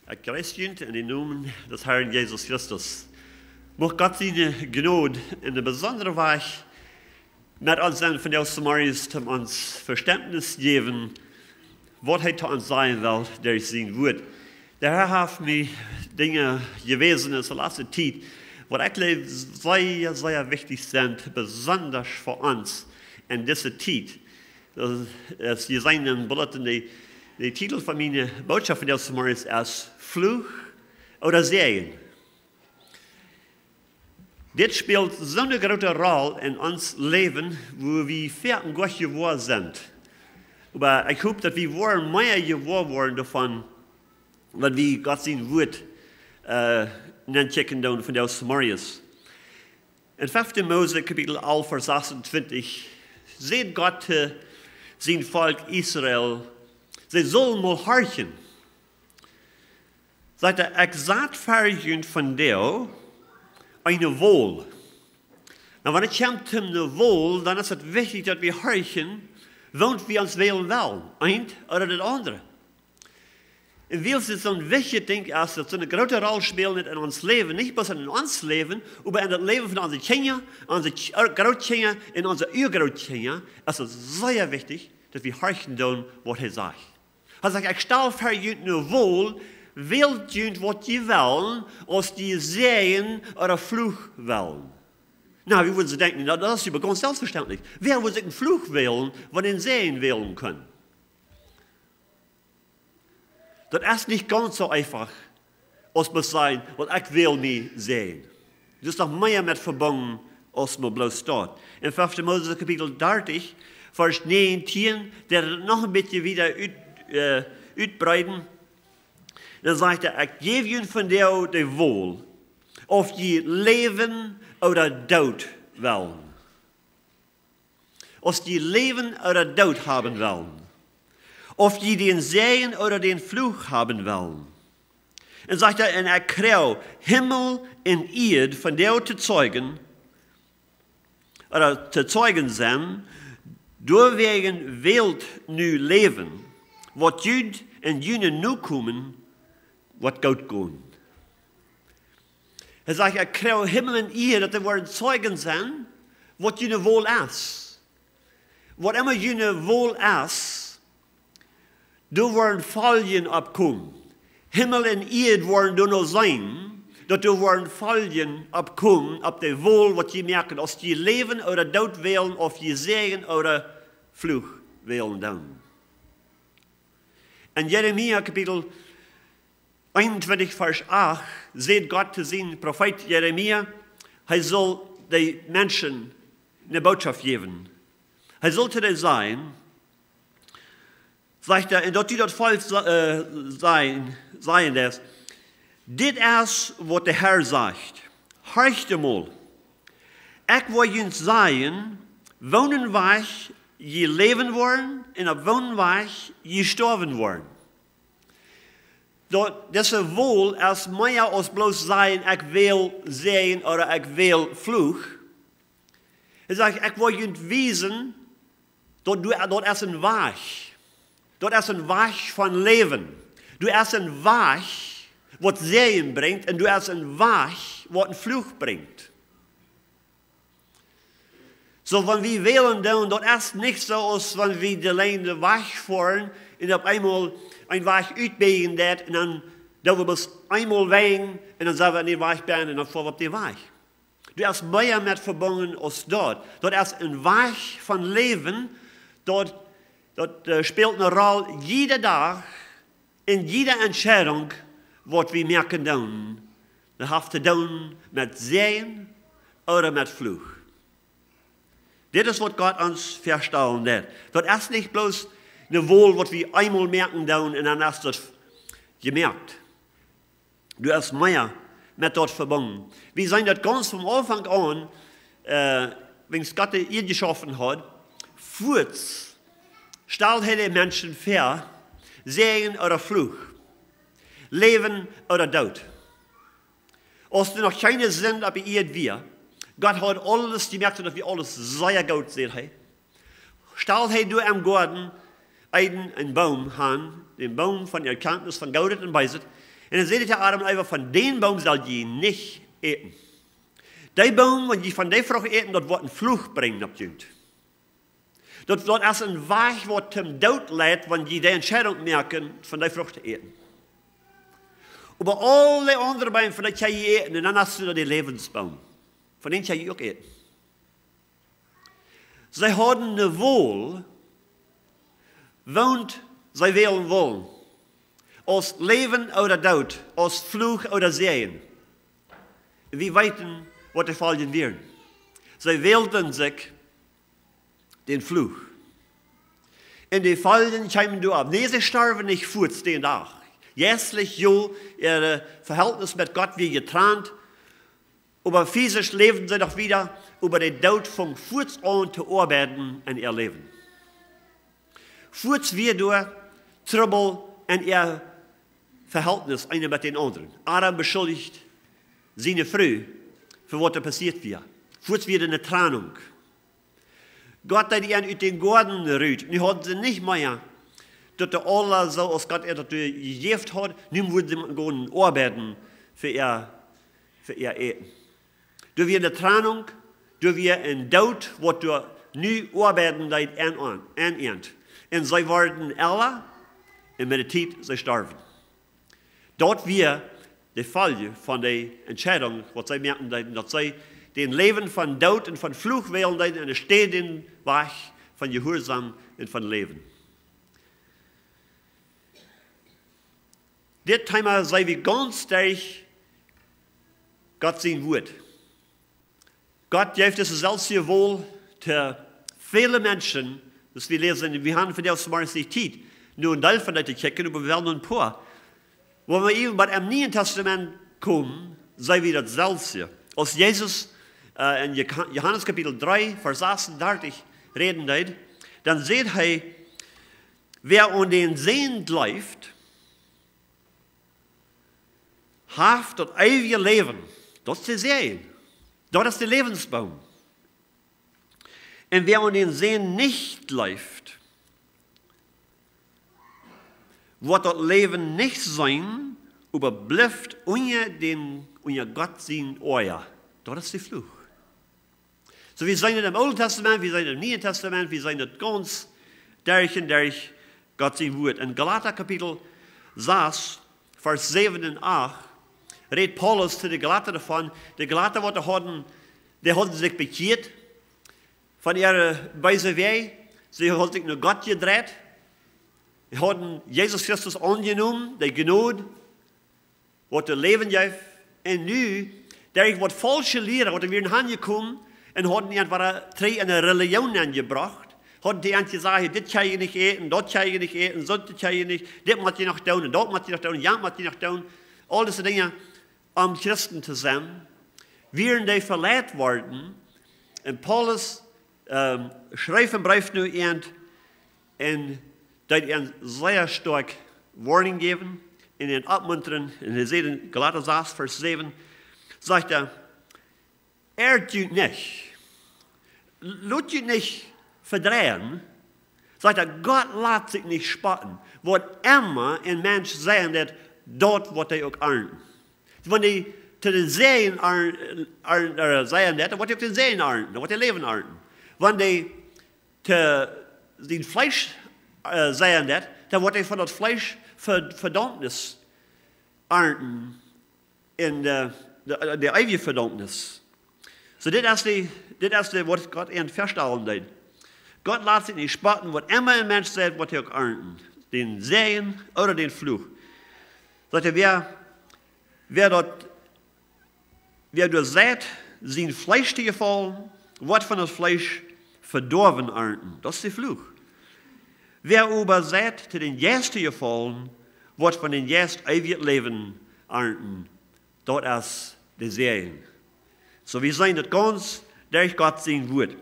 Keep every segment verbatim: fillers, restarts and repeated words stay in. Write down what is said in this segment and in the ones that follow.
Ekj jreess junt en dän Nomen des Herrn Jesus Christus. Mucht Gott siene Jnod en eene besondre Wies met ons sennen vondoag zemorjes, om ons Vestentnis jäwen, waut hee to ons sajen well derch sien Wort. De Herr haft mie Dinja jewäsen en de latste Tiet, waut ekj jleew sea, sea wichtich sent, besonda fa ons en dise Tiet. Daut es, jie seenen em Bulletin, de, de Titel von miene Bootschoft vondoag zemorjes es Fluch ooda Säajen. Dit spält soone groote Rol en ons Läwen, woo wie foaken goanich jewoa sent. Oba ekj hop, daut wie woaren mea jewoa woaren doavon, wan wie Gott sien Wort, äh, nenkjikjen doonen vondoag zemorjes. En fefte Mose, Kapitel alf, Varsch achtuntwintich, sajcht Gott to sien Volkj Israel, see sullen mol horchen. Sajcht hee: "Ekj sat fa junt vondoag eene Wol." Nu, wan et kjemt om eene Wol, dan es et wichtich, daut wie horchen, waut wie ons wälen wellen, eent ooda daut aundre. Un wiels dit soon wichtjet Dinkj es, daut soone groote Rol spält en ons Läwen, nich bloos en ons Läwen, oba en daut Läwen von onse Kjinja, onse Kj-, äh, Grootkjinja un onse Uagrootkjinja, es et sea wichtich, daut wie horchen doonen, waut hee sajcht. Hee sajcht: "Ekj stal fa junt eene Wol, wält junt, waut jie wellen, aus jie Säajen ooda Fluch wellen." Nu, wie wudden soo denkjen, na, daut es äwa gaunz selfstvestendlich. Wäa wudd sikj een Fluch wälen, wan een Säajen wälen kunn? Daut es nich gaunz soo eefach, aus bloos sajen, "Well, ekj well mie säajnen." Doa es noch mea met vebungen, aus mau bloos daut. En fefte Mose Kapitel dartich, Varsch näajentieen, deit et noch een bät wieda ut-, äh, utbreiden. Dan sajcht hee: "Ekj jäw junt vondoag de Wol, auf jie Läwen ooda Doot wellen." Auf jie Läwen ooda Doot haben wellen. Auf jie dän Säajen ooda dän Fluch haben wellen. Un sajcht hee: "Un ekj kjrieech Himmel un Ieed vondoag to Zeugen, ooda to Zeugen sennen, doawäajen wält nu läwen, waut junt un june Nokomen woat goot gonen." Hee sajcht: "Ekj kjrieech Himmel un Ieed, daut dee woaren Zeugen sennen, waut june Wol es." Waut emma june Wol es, doa woaren Foljen opp komen. Himmel un Ieed woaren doano seenen, daut doa woaren Foljen opp komen, opp de Wol, waut jie moaken, auf jie Läwen ooda Doot wälen, auf jie Säajen ooda Fluch wälen doonen. En Jeremia Kapitel eenuntwintich, Varsch acht, sajcht Gott to sienen Profeet Jeremia, hee saul de Menschen eene Bootschoft jäwen. Hee saul to dee sajen, sajcht hee, un daut du daut Volkj sa-, äh, sajen, sajen deist: "Dit es, waut de Herr sajcht: Horcht emol, ekj woa junt sajen, woonen Wajch jie läwen woaren un opp woonen Wajch jie stoawen woaren." Daut, dise Wol es mea aus bloos sajen, "Ekj well Säajen" ooda "Ekj well Fluch." Hee sajcht: "Ekj woa junt wiesen, daut du, daut es een Wajch. Daut es een Wajch von Läwen. Daut es een Wajch, waut Säajen brinjt, un daut es een Wajch, waut een Fluch brinjt." Soo, wan wie wälen doonen, daut es nich soo aus wan wie de Lien wajch foaren un opp eemol een Wajch utbieejen deit un dan doo wie bloos eemol wajch un dan sent wie en dän Wajch bennen un dan foaren wie opp dän Wajch. Daut es mea met vebungen aus daut. Daut es een Wajch von Läwen, daut, daut, äh, spält eene Rol jieda Dach en jiede Entscheidunk, waut wie moaken doonen. Daut haft to doonen met Säajen ooda met Fluch. Dit es, waut Gott ons vestalen deit. Daut es nich bloos eene Wol, waut wie eemol moaken doonen un dan es daut jemoakt. Daut es mea met daut vebungen. Wie seenen daut gaunz vom Aunfank aun, äh, wan Gott de Ieed jeschaufen haud, fuaz stald hee de Menschen väa, Säajen ooda Fluch, Läwen ooda Doot. Aus doa noch kjeene Sind opp de Ieed wia, Gott haud aules jemoakt, daut wia aules sea goot, sajcht hee. Stald hee doa em Goaden Eden eenen Boom han, dän Boom von Erkjantnis von Goodet un Beeset. Un dan säd hee to Adam un Eva: Von dän Boom sell jie nich äten. Dee Boom, wan jie von dee Frucht äten, daut woat een Fluch brinjen opp junt. Daut, daut es een Wajch, waut toom Doot leit, wan jie dee Entscheidunk moaken, von dee Frucht to äten. Oba aul dee aundre Beem, von dee kjenn jie äten, un dan hast du doa dän Läwensboom. Von dän kjenn jie uk äten. See hauden de Wol, waut see wälen wullen. Aus Läwen ooda Doot, aus Fluch ooda Säajen. Wie weeten, waut de Foljen wieren. See wälden sikj dän Fluch. Un de Foljen kjeemen doaropp. Nä, see storwen nich fuaz dän Dach. Jeistlich, jo, äa Vehältnis met Gott wia jetrant. Oba fisisch läwden see noch wieda, oba de Doot funk fuaz aun to oabeiden en äa Läwen. Fuaz wia doa Trubbel en äa Vehältnis, eena met dän aundren. Adam beschuldicht siene Fru fa waut doa passieet wia. Fuaz wia doa eene Trennunk. Gott deed an ut dän Goaden rut. Nu hauden see nich mea daut aula soo aus Gott an daut jejäft haud. Nu musten see gonen oabeiden fa äa, fa äa Äten. Doa wia eene Trennunk, doa wia een Doot, waut doa nu oabeiden deed en, en, en an. Un see worden ella, un met de Tiet see storwen. Daut wia de Folj von de Entscheidunk, waut see moaken deeden, daut see dän Läwen von Doot un von Fluch wälen deeden, un enne Städ dän Wajch von Jehuarsaum un von Läwen. Dit Thema seenen wie gaunz derch Gott sien Wuat. Gott jeef dise selfstje Wol to väle Menschen, daut wie läsen, wie haben vondoag zemorjes nich Tiet, nu een Deel von dee to kjikjen, oba wie wellen een poa. Wan wie äwen bie daut Niee Tastament komen, seenen wie daut selfstje. Aus Jesus, äh, en Joha-, Johanes Kapitel dree, Varsch sasuntachentich räden deed, dan säd hee: Wäa aun dän Sän jleeft, haft daut eewje Läwen. Daut es de Säajen. Daut es de Läwensboom. Un wäa aun dän Sän nich jleeft, woat daut Läwen nich seenen, oba blift unja dän, unja Gott sien Oaja. Daut es de Fluch. Soo, wie seenen daut em Oolen Tastament, wie seenen daut em Nieen Tastament, wie seenen daut gaunz derch un derch Gott sien Wuat. En Galata Kapitel sas, Varsch säwen un acht, rät Paulus to de Galata doavon, de Galata, waut dee hauden, dee hauden sikj bekjieet von äare beese Wäaj, see hauden sikj no Gott jedreit, see hauden Jesus Christus aunjenomen, de Jnod, waut daut Läwen jeef. Un nu, derch waut faulsche Liera, waut doa wieren hanjekomen, un hauden an wada trigj en eene Relijoon aunjebrocht, hauden dee an jesajcht: Dit kjenn jie nich äten, daut kjenn jie nich äten, soont kjenn jie nich, dit mott jie noch doonen, daut mott jie noch doonen, jant mott jie noch doonen. Aul dise Dinja, om Christen to sennen, wieren dee veleit worden. Un Paulus, ähm, schreef een Breef no an, un deed an sea stoakj Woarnunk jäwen un an oppmuntren. Un hee säd en Galata sas, Varsch säwen, sajcht hee: Errt junt nich. Lot junt nich vedreien. Sajcht hee: Gott lat sikj nich spotten. Waut emma een Mensch seien deit, daut woat hee uk arnten. Wan hee to dän Säajen arn-, arn-, äh, seien deit, dan woat hee uk dän Säajen arnten, dan woat hee Läwen arnten. Wan hee to sien Fleesch, äh, seien deit, dan woat hee von daut Fleesch Ve-, Vedaumnis arnten, un de, de, de eewje Vedaumnis. Soo, dit es de, dit es de, waut Gott an faststalen deed. Gott lat sikj nich spotten, waut emma een Mensch seit, woat hee uk arnten. Dän Säajen ooda dän Fluch. Sajcht hee: Wäa, wäa daut, wäa doa seit, sien Fleesch to jefaulen, woat von daut Fleesch Vedoawen arnten. Daut es de Fluch. Wäa oba seit, to dän Jeist to jefaulen, woat von dän Jeist eewjet Läwen arnten. Daut es de Säajen. Soo, wie seenen daut gaunz derch Gott sien Wuat.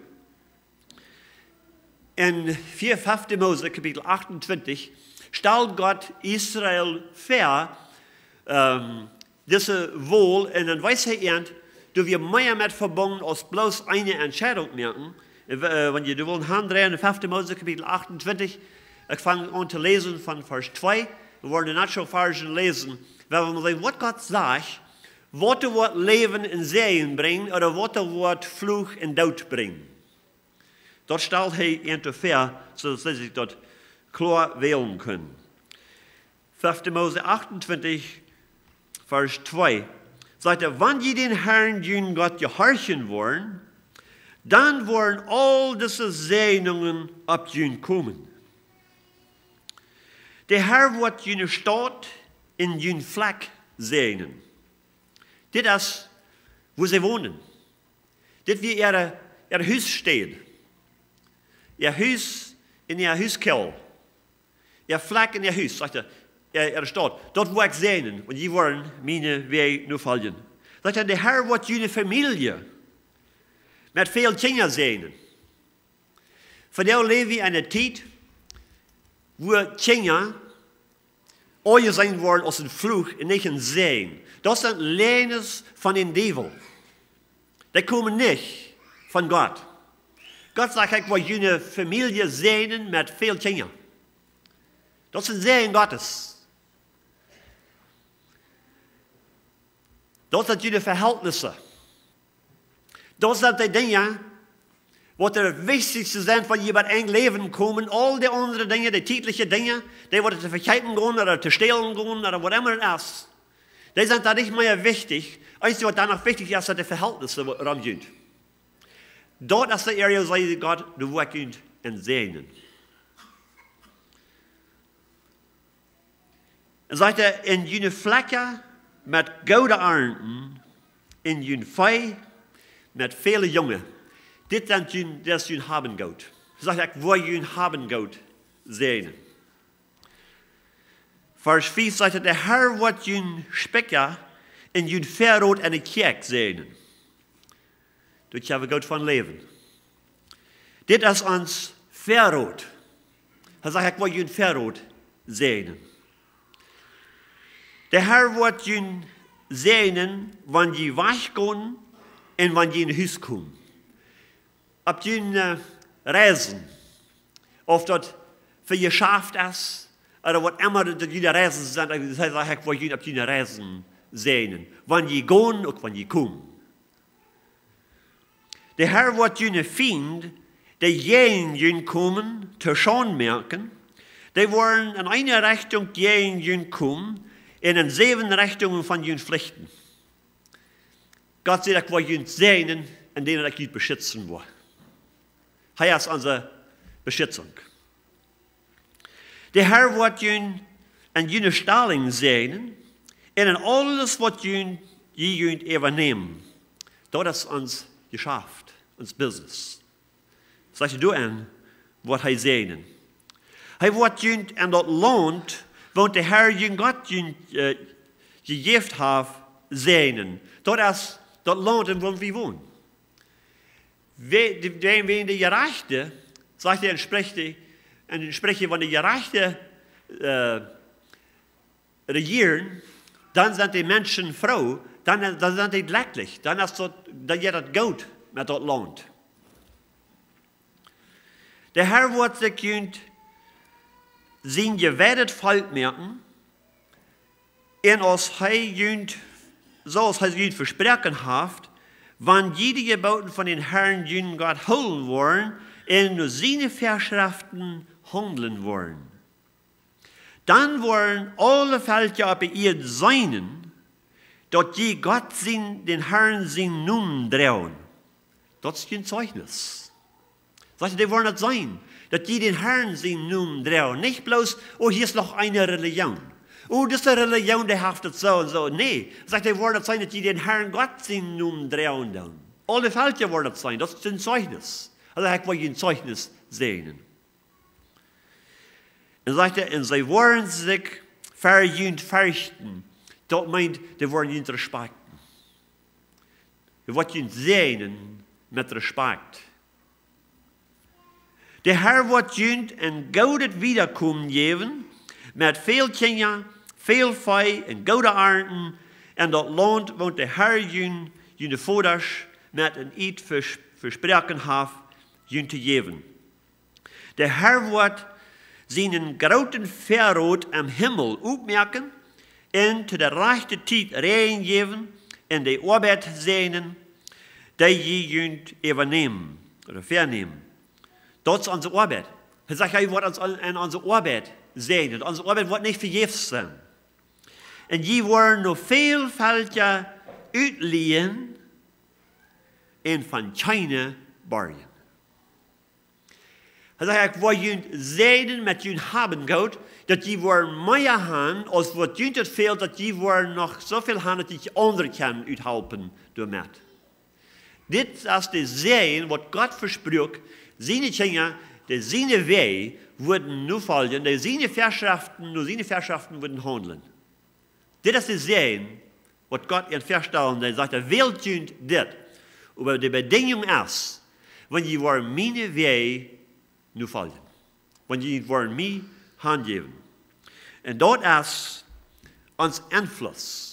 En vea, fefte Mose, Kapitel achtuntwintich, stald Gott Israel väa, ähm, dise Wol, un dan wiest hee an, doa wia mea met vebungen aus bloos eene Entscheidunk moaken. Un, äh, wan jie doa wellen aundreien, en fefte Mose, Kapitel achtuntwintich, Ekj fang aun to läsen von Varsch twee. Wie woaren de Nacho-Varschen läsen. Wie woaren seenen, waut Gott sajcht, waut doa woat Läwen un Säajen brinjen, ooda waut doa woat Fluch un Doot brinjen. Daut stalt hee an to väa, soo daut see sikj daut kloa wälen kjennen. Fefte Mose achtuntwintich, Varsch twee, sajcht hee: "Wan jie dän Herrn, jun Gott, jehorchen woaren, dan woaren aul dise Säajnungen opp junt komen. De Herr woat june Staut un jun Flakj säajnen." Dit es, wua see wonen. Dit wia äare, äare Husstäd. Äa Hus un äa Huskjell. Äa Flakj un äa Hus, sajcht hee, äa, äare Staut. Daut woa ekj säajnen, un jie woaren miene Wäaj nofoljen. Sajcht hee, de Herr woat june Famielje met väl Kjinja säajnen. Vondoag läw wie en eene Tiet, wua Kjinja aunjeseenen woaren aus een Fluch un nich een Säajen. Daut sent Läajes von dän Diewel. Dee komen nich von Gott. Gott sajcht: "Ekj woa june Famielje säajnen met väl Kjinja." Daut es een Säajen Gottes. Daut sent june Vehältnisse. Daut sent dee Dinja, waut daut wichtichste sent, wan jie bie een Läwen komen. Aul dee aundre Dinja, dee tietliche Dinja, dee waut to vekjeepen gonen ooda to stälen gonen ooda whatever it is, dee sent doa nich mea wichtich. Eensje waut doa noch wichtich es, sent dee Vehältnisse rom junt. Daut es de area, sajcht Gott, doa woa ekj junt en säajnen. Un sajcht hee: "En june Flakja met goode Arnten, en jun Vee met väle Junge." Dit sent jun, dit es jun Habengoot. Hee sajcht: "Ekj woa jun Habengoot säajnen." Varsch fief sajcht hee: "De Herr woat jun Spikja un jun Väarot enne Kjäakj säajnen." Daut jeft Goot von Läwen. Dit es ons Väarot. Hee sajcht: "Ekj woa jun Väarot säajnen." De Herr woat jun säajnen, wan jie wajchgonen un wan jie en Hus komen. Opp june, äh, Reisen, auf daut fa Jeschaft es, ooda whatever daut june Reisen sent, hee sajcht: "Ekj woa jun opp june Reisen säajnen. Wan jie gonen, uk wan jie komen." De Herr woat june Fiend, dee jäajen junt komen, to Schaund moaken. Dee woaren en eene Rechtunk jäajen junt komen, un en säwen Rechtungen von junt flichten. Gott sajcht: "Ekj woa junt säajnen, endäm ekj junt beschitzen woa." Hee es onse Beschitzunk. De Herr woat junt en june Stalinj säajnen, un en aules waut junt, jie junt äwanämen. Daut es ons Jeschaft, ons business. Sajcht hee doa en, woat hee säajnen. Hee woat junt en daut Launt, waut de Herr jun Gott junt, äh, jejäft haft, säajnen. Daut es daut Launt, en woa wie wonen. Wäa-, de, de, wäajen de Jerajchte, sajcht hee en Spricha, en Spricha, wan de Jerajchte, äh, rejieren, dan sent de Menschen froo, dan, dan sent dee jlekjlich, dan es daut, dan jeit daut goot met daut Launt. De Herr woat sikj junt sien jeweidet Volkj moaken, un aus hee junt, soo aus hee junt vesproaken haft, wan jie de Jebooten von dän Herrn, jun Gott, hoolen woaren un no siene Väaschreften haundlen woaren. Dan woaren aule Velkja opp de Ieed seenen, daut jie Gott sien, dän Herrn sien Nomen droagen. Daut es jun Zeichnis. Sajcht hee, dee woaren daut seenen, daut jie dän Herrn sien Nomen droagen. Nich bloos: "Oh, hia es noch eene Religion. Oh, dise Religion, dee haft daut soo un soo." Nä, sajcht hee, dee woaren daut seenen, daut jie dän Herrn Gott sien Nomen droagen doonen. Aule Velkja woaren daut seenen. Daut es jun Zeichnis. Aulsoo, ekj woa jun Zeichnis säajnen. Un sajcht hee, un see woaren sikj ver junt ferchten. Daut meent, dee woaren junt respakjten. Dee woaren junt säajnen met Respakjt. De Herr woat junt een goodet Wiedakomen jäwen, met väl Kjinja, väl Vee un goode Arnten, en daut Launt, waut de Herr jun, june Vodasch met een Ieed ves-, vesproaken haft, junt to jäwen. De Herr woat sienen grooten Väarot em Himmel opmoaken un to de rajchte Tiet Räajen jäwen un de Oabeit säajnen, dee jie junt äwanämen ooda väanämen. Daut es onse Oabeit. Hee sajcht, hee woat ons en, en onse Oabeit säajnen. Onse Oabeit woat nich vejäfs sennen. Un jie woaren no väl Velkja utlieen un von kjeene borjen. Hee sajcht, ekj woa junt säajnen met jun Habengoot, daut jie woaren mea han, aus waut junt daut fält, daut jie woaren noch soo väl han, daut jie aundre kjennen uthalpen doamet. Dit es de Säajen, waut Gott vespruak, siene Kjinja, dee siene Wäaj wudden nofoljen, dee siene Väaschreften, no siene Väaschreften wudden haundlen. Dit es de Säajen, waut Gott an väastalen deed, sajcht hee, wält junt dit. Oba de Bedinjunk es, wan jie woaren miene Wäaj nofoljen. Wan jie woaren mie hanjäwen. Un daut es ons Enfluss.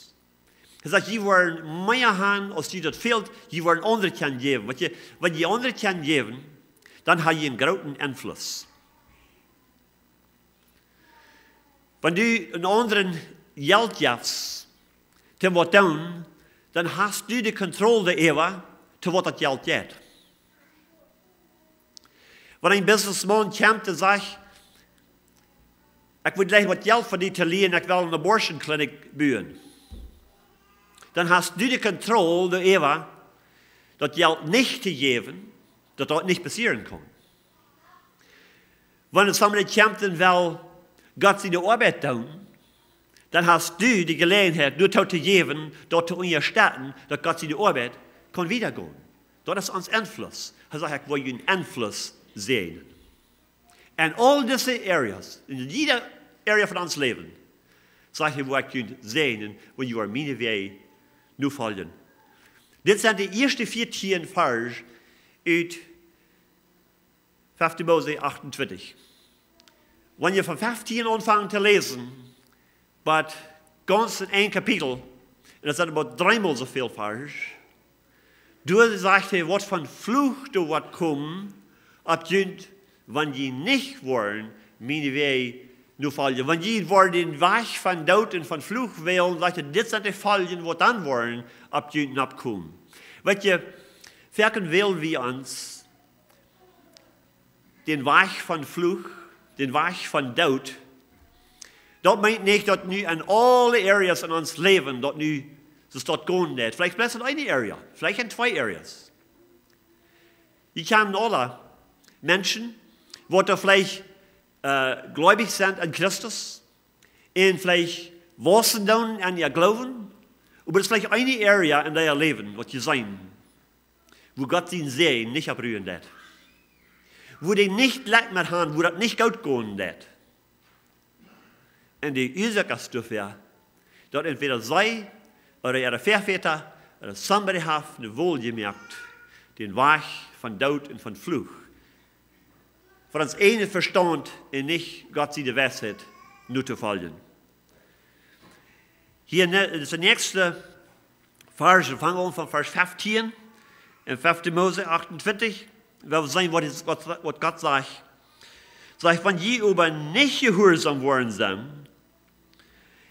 Hee sajcht, jie woaren mea han, aus jie daut fält, jie woaren aundre kjennen jäwen. Wan jie, wan jie aundre kjennen jäwen, dan ha jie eenen grooten Enfluss. Wan du eenen aundren Jelt jefst, toom waut doonen, dan hast du de Kontroll doaräwa, to waut daut Jelt jeit. Wan een Businessman kjemt un sajcht, ekj wudd jlikj waut Jelt von die to lieen, ekj well eene Abortion Clinic buen. Dan hast du de Kontroll doaräwa, daut Jelt nich to jäwen, daut daut nich passieren kaun. Wan somebody kjemt un well Gott siene Oabeit doonen, dan hast du de Jeläajenheit, doa to jäwen, daut to unjastetten, daut Gott siene Oabeit kaun wieda gonen. Daut es ons Enfluss. Hee sajcht, ekj woa jun Enfluss säajnen. En aul dise areas, en jieda area von ons Läwen, sajcht hee, woa ekj junt säajnen, wan jie woaren miene Wäaj nofoljen. Dit sent de ieeschte vieetieen Varsch ut fefte Mose achtuntwintich. Wan jie von feftieen aunfangen to läsen, bat gaunz en een Kapitel, un daut sent oba dreemol soo väl Varsch, doa sajcht hee, waut fa een Fluch doa woat komen opp junt, wan jie nich woaren miene Wäaj nofoljen. Wan jie woaren dän Wajch von Doot un von Fluch wälen, sajcht hee, dit sent de Foljen, waut dan woaren opp junt noppkomen. Weet jie, foaken wäl wie ons dän Wajch von Fluch, dän Wajch von Doot. Daut meent nich, daut nu en aule areas en ons Läwen, daut nu soo daut gonen deit. Veleicht bloos en eene area, veleicht en twee areas. Jie kjennen aule Menschen, waut doa veleicht, äh, gleubich sent aun Christus, un veleicht wausen doonen en äa Gloowen, oba daut es veleicht eene area en äa Läwen, waut jie seenen, wua Gott sien Säajen nich opp ruen deit. Wua dee nich jlikj mea han, wua daut nich goot gonen deit. Un de Uasoak es doafäa, daut entwäda see ooda äare Väavodasch ooda somebody haft eene Wol jemoakt, dän Wajch von Doot un von Fluch, von ons eejnen Vestaunt un nich Gott siene Weisheit notofoljen. Hia ne-, daut es de näakjste Varsch, wie fangen aun von Varsch feftieen en fefte Mose achtuntwintich. Wie seenen, waut es, waut, waut Gott sajcht. Sajcht, wan jie oba nich jehuarsom woaren sennen,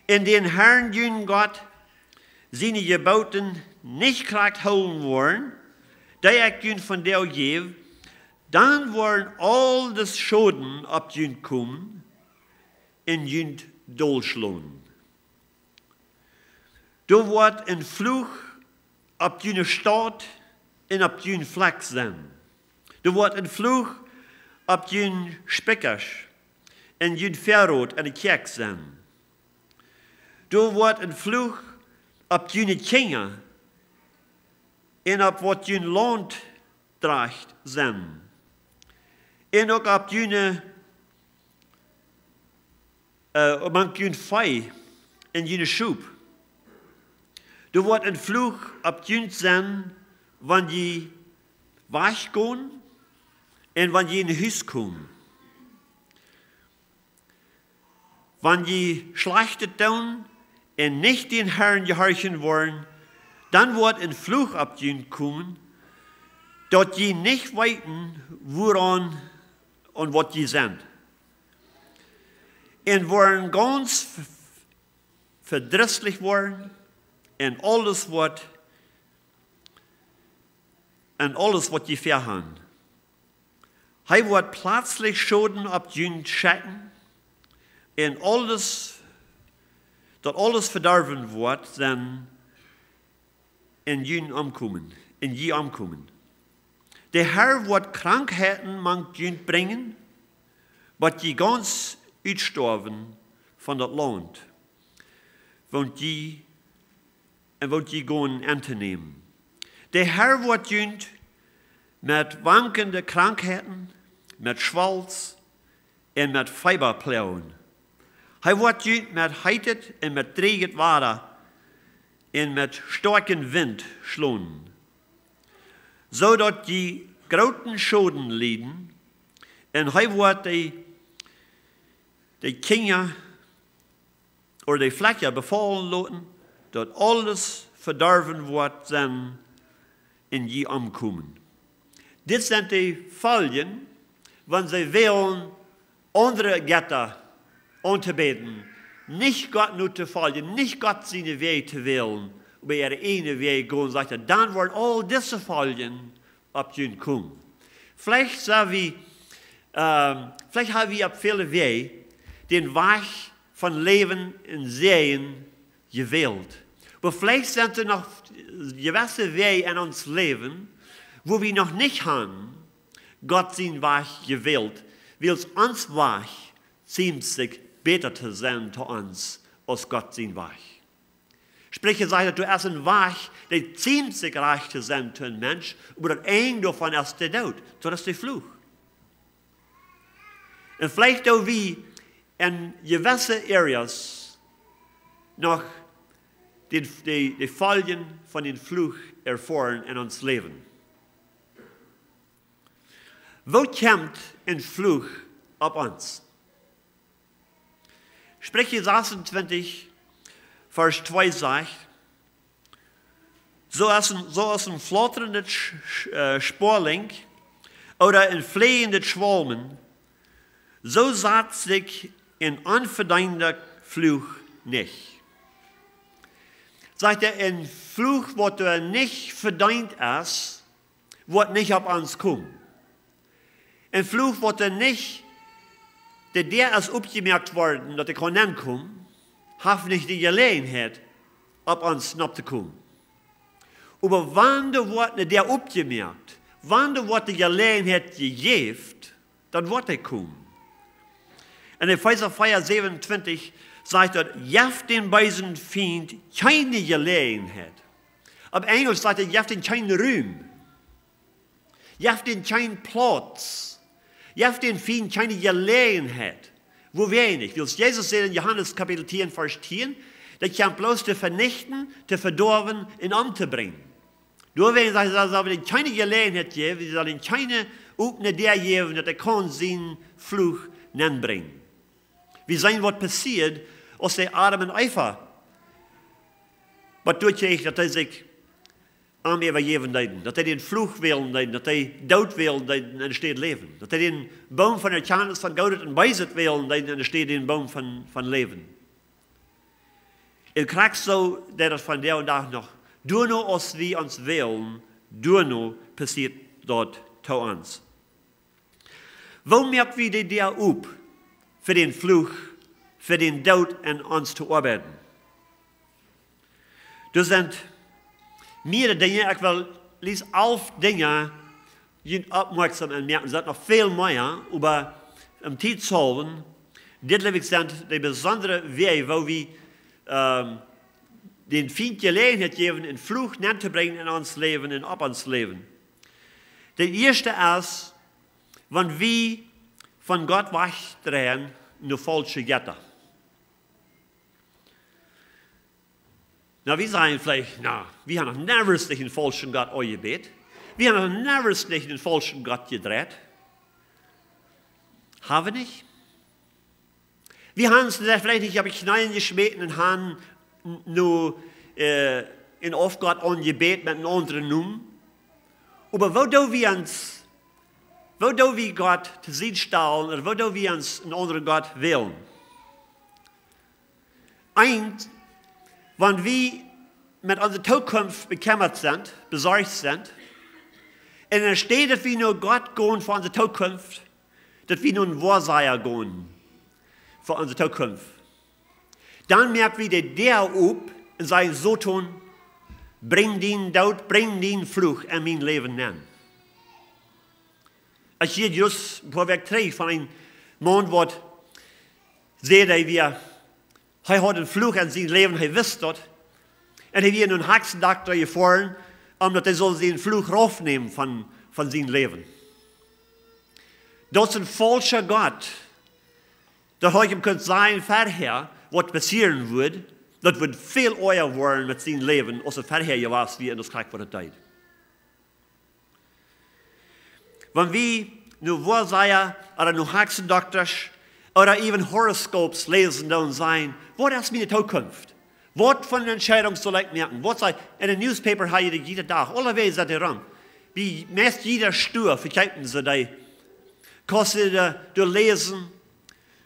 un dän Herrn, jun Gott, siene Jeboten nich krakjt hoolen woaren, dee ekj junt vondoag jäw, dan woaren aul dee Schoden opp junt komen un junt dolschlonen. Doa woat een Fluch opp june Staut un opp jun Flakj sennen. Doa woat een Fluch opp jun Spikjasch un jun Väarot enne Kjäakj sennen. Doa woat een Fluch opp june Kjinja un opp waut jun Launt drajcht sennen. Un uk opp june, äh, mank jun Vee un june Schop. Doa woat een Fluch opp junt sennen, wan jie wajchgonen un wan jie no Hus komen. Wan jie Schlajchtet doonen un nich dän Herrn jehorchen woaren, dan woat een Fluch opp junt komen, daut jie nich weeten, wuaraun un waut jie sent. Un woaren gaunz v-, vedrisslich woaren un aules waut, un aules waut jie väahan. Hee woat plazlich Schoden opp junt schekjen un aules, daut aules vedorwen woat sennen un jie omkomen, un jie omkomen. De Herr woat Krankheiten mank junt brinjen, bat jie gaunz utstoawen von daut Launt, woont jie, un woont jie gonen entonämen. De Herr woat junt met wankende Krankheiten, met Schwalst un met Feeba ploagen. Hee woat junt met heetet un met dräjet Wada un met stoakjen Wint schlonen, soo daut jie grooten Schoden lieden. Un hee woat de, de Kjinja ooda de Flakja befaulen loten, daut aules vedorwen woat sennen un jie omkomen. Dit sent de Foljen, wan see wellen aundre Jetta auntobäden, nich Gott no to foljen, nich Gott siene Wäaj to wälen, oba äare ieejne Wäaj gonen, sajcht hee, dan woaren aul dise Foljen opp junt komen. Veleicht sent wie, ähm, veleicht haben wie opp väle Wäaj dän Wajch von Läwen un Säajen jewält. Oba veleicht sent doa noch jewesse Wäaj en ons Läwen, wua wie noch nich haben Gott sien Wajch jewält, wiels ons Wajch ziemt sikj bäta to sennen to ons aus Gott sien Wajch. Spricha sajcht, daut doa es een Wajch, dee ziemt sikj rajcht to sennen to een Mensch, oba daut Enj doavon es de Doot, daut es de Fluch. Un veleicht doo wie en jewesse Areas noch de, de, de Foljen von dän Fluch erfoaren en ons Läwen. Woo kjemt een Fluch opp ons? Spricha sasuntwintich, Varsch twee sajcht, soo aus een, soo aus een flautrendet Sch-, Sch-, äh, Spoalinj ooda een fläajendet Schwalmen, soo sat sikj een onvedeenda Fluch nich. Sajcht hee, een Fluch, waut doa nich vedeent es, woat nich opp ons komen. Een Fluch, waut doa nich, de Däa es opjemoakt worden, daut hee kaun nenkomen, haft nich de Jeläajenheit, opp ons nopp to komen. Oba wan doa woat ne Däa opjemoakt, wan doa woat de Jeläajenheit jejäft, dan woat hee komen. En Efeesa vea säwenuntwintich sajcht daut: "Jeft dän beesen Fient kjeene Jeläajenheit." Opp Enjlisch sajcht hee: "Jeft dän kjeen Rum." Jeft dän kjeen Plauz. Jeft dän Fient kjeene Jeläajenheit. Woo weinich. Wiels Jesus säd en Johanes Kapitel tieen, Varsch tieen, daut kjemt bloos to venichten, to vedoawen un omtobrinjen. Doawäajen sajcht hee, sell wie dän kjeene Jeläajenheit jäwen, wie sellen dän kjeene opne Däa jäwen, daut hee kaun sienen Fluch nenbrinjen. Wie seenen, waut passieed, aus de Adam un Eva, waut doa kjrieech, daut dee sikj am äwajäwen deeden, daut dee dän Fluch wälen deeden, daut dee Doot wälen deeden enne Städ Läwen, daut dee dän Boom von Erkjantnis von Goodet un Beeset wälen deeden enne Städ dän Boom von, von Läwen. Un krakjt soo deit daut vondoag dän Dach noch. Doano aus wie ons wälen, doano passieet daut to ons. Woo moak wie de Däa op fa dän Fluch, fa dän Doot en ons to oabeiden? Doa sent mierere Dinja, ekj well lies alf Dinja junt oppmoakjsom moaken. Doa sent noch väl mea, oba om Tiet to hoolen, dit, jleew ekj, sent de besondre Wäaj, woo wie, ähm, dän Fient Jeläajenheit jäwen, een Fluch nentobrinjen en ons Läwen un opp ons Läwen. De ieeschte es, wan wie von Gott wajchdreien no faulsche Jetta. Nu, wie sajen veleicht: "Nu, wie haben noch niemols nich een faulschen Gott aunjebät. Wie haben noch niemols nich een faulschen Gott jedreit." Haben wie nich? Wie haben ons veleicht nich opp de Kjneeen jeschmäten un haben n-, nu, äh, een Aufgott aunjebät met een aundren Nomen. Oba woo doo wie ons, woo doo wie Gott to Sied stalen, ooda woo doo wie ons een aundren Gott wälen? Eent, wan wie met onse Tookunft bekjemmat sent, besorcht sent, un enne Städ daut wie no Gott gonen fa onse Tookunft, daut wie no een Woasaja gonen fa onse Tookunft, dan moak wie de Däa op un sajen: Soton, brinj dien Doot, brinj dien Fluch en mien Läwen nenn. Ekj hieed jrod een poa Wäakj trigj von een Maun, waut säd, hee wia, hee haud een Fluch en sien Läwen, hee wist daut. Un hee wia no een Hakjsendokta jefoaren, om daut hee sull dän Fluch raufnämen von, von sien Läwen. Daut es een faulscha Gott. Daut haud ekj am kunt sajen verhäa, waut passieren wudd, daut wudd väl oaja woaren met sien Läwen, aus et verhäa jewast wia, un daut krakjt waut et deed. Wan wie no Woasaja ooda no Hakjsendoktasch ooda even Horoskops läsen, dan sajen: Waut es miene Tookunft? Waut fa eene Entscheidunk saul ekj moaken? Waut saul ekj, en de newspaper ha jie dee jieda Dach, aulawäajen sent dee rom. Bie meist jieda Stua vekjeepen see dee. Kaust du doa, doa läsen,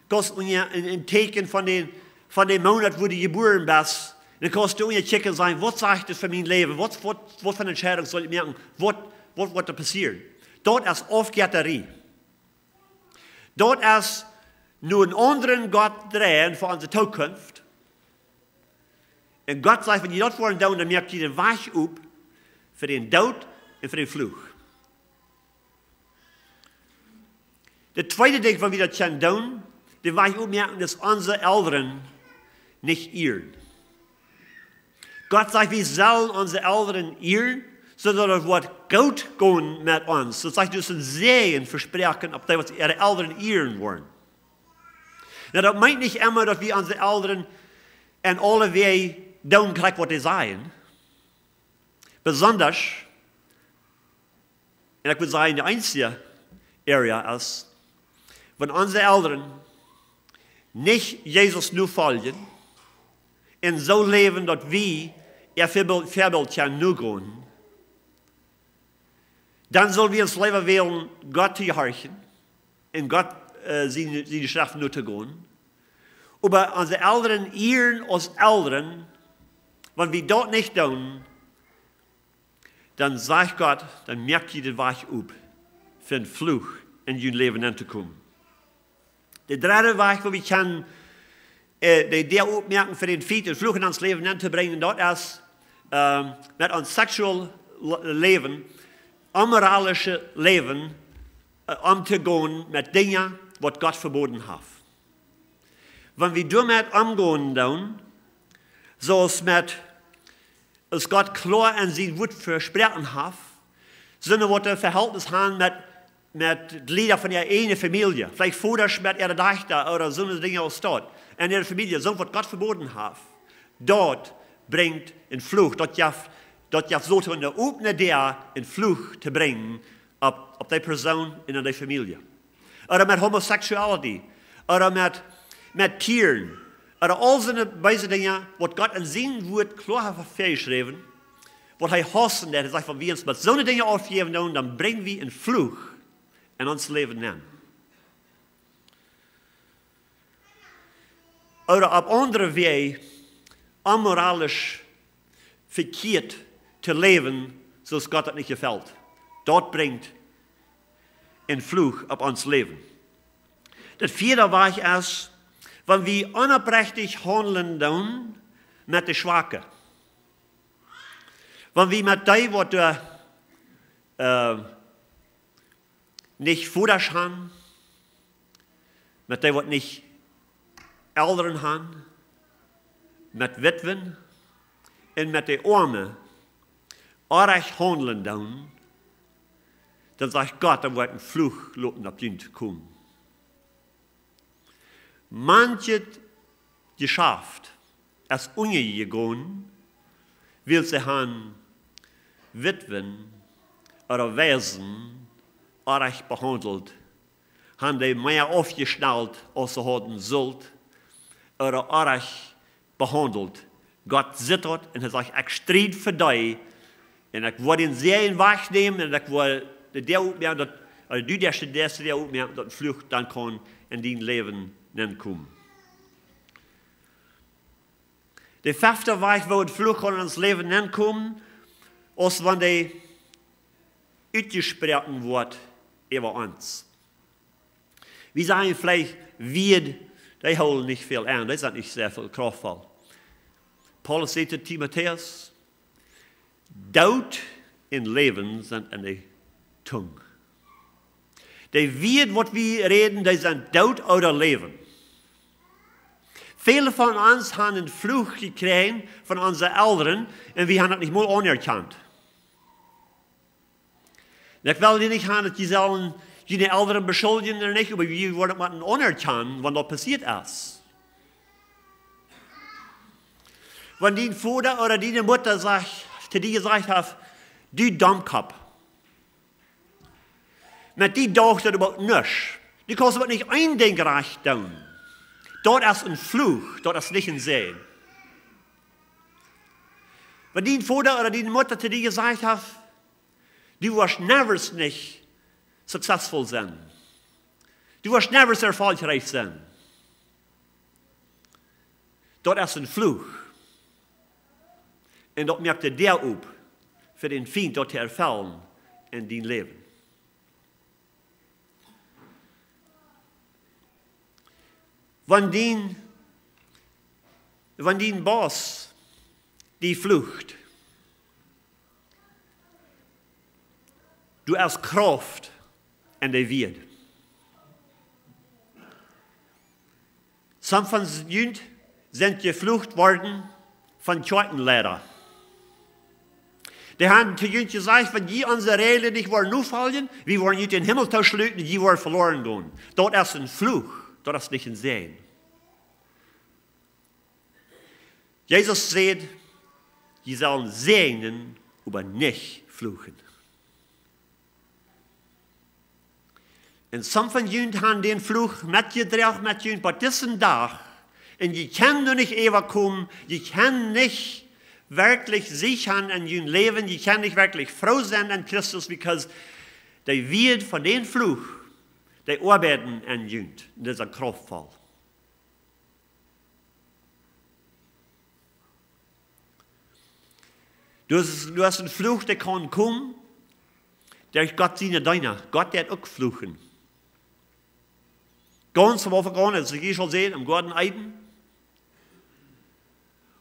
kaust unja een, een Tieekjen von dän, von dän Moonat, wua du jebuaren best. Dan kaust du unja kjikjen, sajen: Waut sajcht daut fa mien Läwen? Waut, waut, waut fa eene Entscheidunk saul ekj moaken? Waut, waut, waut woat passieren? Daut es Aufjettarie. Daut es no een aundren Gott dreien fa onse Tookunft. Un Gott sajcht: Wan jie daut woaren doonen, dan moak jie dän Wajch op fa dän Doot un fa dän Fluch. Daut tweede Dinkj, waut wie daut kjennen doonen, dän Wajch opmoaken, es onse Elren nich ieren. Gott sajcht, wie sellen onse Elren ieren, soo daut et woat goot gonen met ons. Daut sajcht, daut es een Säajen vesproaken opp dee, waut äare Elren ieren woaren. Nu, daut meent nich emma, daut wie onse Elren en aule Wäaj doonen krakjt, waut dee sajen. Besondasch, un ekj wudd sajen, de eensje Area es, wan onse Elren nich Jesus nofoljen un soo läwen, daut wie äa Väabilt, Väabilt kjennen nogonen, dan sell wie ons leewa wälen, Gott to jehorchen un Gott, äh, siene, siene Schreft notogonen. Oba onse Elren ieren aus Elren, wan wie daut nich doonen, dan sajcht Gott, dan moak jie dän Wajch op, fa een Fluch en jun Läwen nentokomen. De dredde Wajch, woo wie kjennen, äh, de Däa opmoaken fa dän Fiend, een Fluch en ons Läwen nentobrinjen, daut es, ähm, met ons sexual le-, Läwen, onmoralische Läwen, äh, omtogonen met Dinja, waut Gott veboden haft. Wan wie doamet omgonen doonen, soo aus met, aus Gott kloa en sien Wuat vesproaken haft, sent waut een Vehältnis han met, met Jlieda von äare ieejne Famielje, veleicht Vodasch met äare Dajchta ooda soone Dinja aus daut, en äare Famielje, soo waut Gott veboden haft, daut brinjt een Fluch, daut jeft, daut jeft Soton eene opne Däa, een Fluch to brinjen opp, opp dee Persoon un en dee Famielje. Ooda met homosexuality, ooda met, met Tieren, ooda aul soone beese Dinja, waut Gott en sien Wuat kloa haft väajeschräwen, waut hee haussen deit. Hee sajcht, wan wie ons met soone Dinja aufjäwen doonen, dan brinj wie een Fluch en ons Läwen nenn. Ooda opp aundre Wäaj onmoralisch vekjieet to läwen, soo aus Gott daut nich jefelt. Daut brinjt een Fluch opp ons Läwen. Daut vieede Wajch es, wan wie onopprechtich haundlen doonen met de Schwake. Wan wie met dee, waut doa, äh, nich Vodasch han, met dee, waut nich Elren han, met Witwen un met de Oame orrajcht haundlen doonen, dan sajcht Gott, dan woat een Fluch loten opp junt komen. Manjet Jeschaft es unjajegonen, wiels see han Witwen ooda Waisen orrajcht behaundelt, han dee mea aufjeschnalt, aus see hauden sullt, ooda orrajcht behaundelt. Gott sitt daut un hee sajcht: Ekj stried fa dee, un ekj woa dän Säajen wajchnämen, un ekj woa de Däa opmoaken, daut, ooda du deist de Däa opmoaken, daut een Fluch dan kaun en dien Läwen nenkomen. De fefte Wajch, woo een Fluch kaun en ons Läwen nenkomen, es wan dee utjesproaken woat äwa ons. Wie sajen veleicht, Wieed, dee hoolen nich väl aun, dee sent nich sea väl krauftvoll. Paulus säd to Timotäus, Doot un Läwen sent en de Tung. De Wieed, waut wie räden, dee sent doot ooda läwen. Väle von ons haben een Fluch jekjräajen von onse Elren un wie haben daut nich mol aunerkjant. Un ekj well hia nich haben, daut jie sellen june Elren beschuldjen ooda nich, oba wie woaren daut motten aunerkjanen, wan daut passieet es. Wan dien Voda ooda diene Mutta sajcht, to die jesajcht haft, Du Domkopp, met die daucht daut äwahaupt nuscht. Du kaust äwahaupt nich een Dinkj rajcht doonen. Daut es een Fluch, daut es nich een Säajen. Wan dien Voda ooda diene Mutta to die jesajcht haft, Du woascht never nich successful sennen. Du woascht never erfolgreich sennen. Daut es een Fluch. Un daut moakt de Däa op fa dän Fient daut to erfellen en dien Läwen. Wan dien, wan dien Boss die flucht, doa es Krauft en de Wieed. Some von junt sent jeflucht worden von Kjoakjenleida. Dee haben to junt jesajcht, wan jie onse Räajlen nich woaren nofoljen, wie woaren junt dän Himmel tooschluten, jie woaren veloren gonen. Daut es een Fluch, daut es nich een Säajen. Jesus säd, jie sellen säajnen, oba nich fluchen. Un some von junt haben dän Fluch metjedroagen met junt bat disen Dach. Un jie kjennen doa nich äwakomen, jie kjennen nich werkjlich Siech haben en jun Läwen, jie kjennen nich werkjlich froo sennen en Christus, because de Wieed von dän Fluch, dee oabeiden en junt. Un daut es dan krauftvoll. Du hast, du hast een Fluch, dee kaun komen derch Gott siene Deena. Gott deit uk fluchen. Gaunz am Aunfank, aus ekj hia aul säd, em Goaden Eden,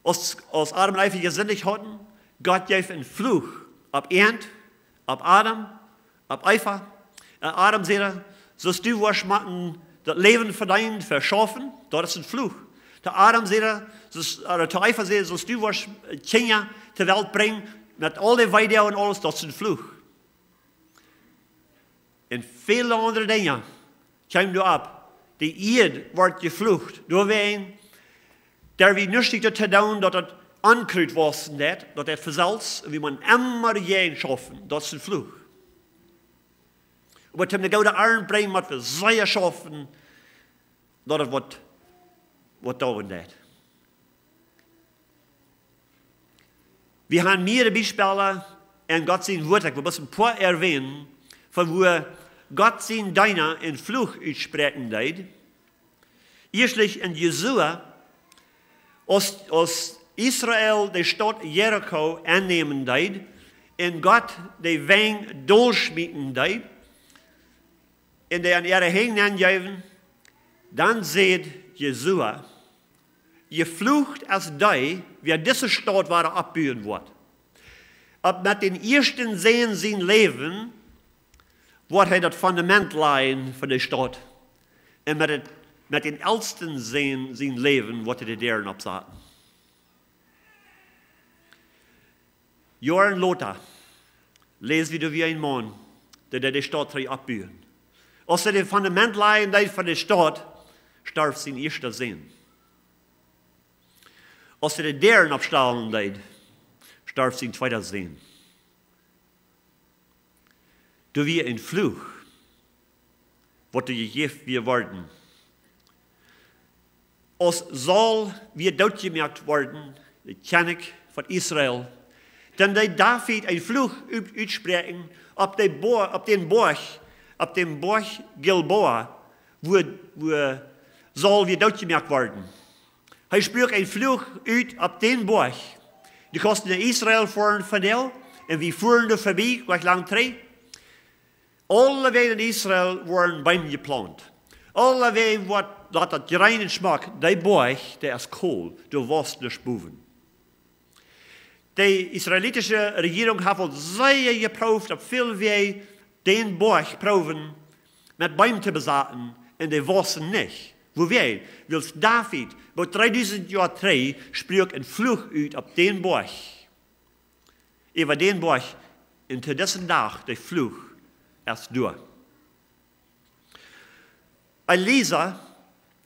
aus, aus Adam un Eva jesindicht hauden, Gott jeef een Fluch opp Eva, opp Adam, opp Eva. Un Adam säd, soo aus du woascht motten daut Läwen vedeenen, veschaufen, daut es een Fluch. To Adam säd, soo aus, ooda to Eva säd, soo aus du woascht Kjinja to Welt brinjen, met aul de Weedoag un aules, daut es een Fluch. Un väle aundre Dinja kjeemen doaropp. De Ieed woat jeflucht. Doawäajen, doa wie nuscht doamet to doonen, daut daut Onkrut wausen deit, daut deit von selfst, un wie motten emma jäajen schaufen, daut es een Fluch. Oba toom de goode Arnt brinjen, mott wie sea schaufen, daut et waut, waut doaropp deit. Wie haben mearere Biespels en Gott sien Wuat, ekj well bloos een poa erwähnen, von woo Gott sien Deena een Fluch utspräakjen deed. Ieeschtlich en Josua, aus, aus Israel de Staut Jericho aunnämen deed, un Gott de Wenj dolschmieten deed, un dee en äare Henj nenjeewen, dan säd Josua, Jeflucht es dee, wäa dise Staut wada oppbuen woat. Opp met dän ieeschten Sän sien Läwen woat hee daut Fundament lajen fa de Staut. Un met, et, met dän elsten Sän sien Läwen woat hee de Däaren oppsaten. Joaren lota läs wie doa wada een Maun, dee, dee de Staut trigj oppbuen. Aus hee daut Fundament lajen deed fa de Staut, storf sien ieeschta Sän. Aus hee de Däaren oppstalen deed, storf sien tweeda Sän. Doa wia een Fluch, waut doa jejäft wia worden. Aus Saul wia dootjemoakt worden, de Kjennich von Israel, dan deed David een Fluch ut-, utspräakjen opp de Bo-, opp dän Boajch, opp dän Boajch Gilboa, wua, wua Saul wia dootjemoakt worden. Hee spruak een Fluch ut opp dän Boajch. Du kaust no Israel foaren vondoag, un wie fuaren doa verbie, nich lang trigj. Aule Wäaj en Israel wieren Beem jeplaunt. Aule Wäaj, waut daut, daut jreen un schmock, dee Boajch, dee es kolt, du woascht nich bowen. De israelitische Rejierunk haft aul sea jeprooft, opp väl Wäaj dän Boajch proowen met Beem to besaten, un dee wausen nich. Wuarom? Wiels David, bie dreedusent Joa trigj, spruak een Fluch ut opp dän Boajch. Äwa dän Boajch, un to disen Dach, de Fluch es doa. Elisa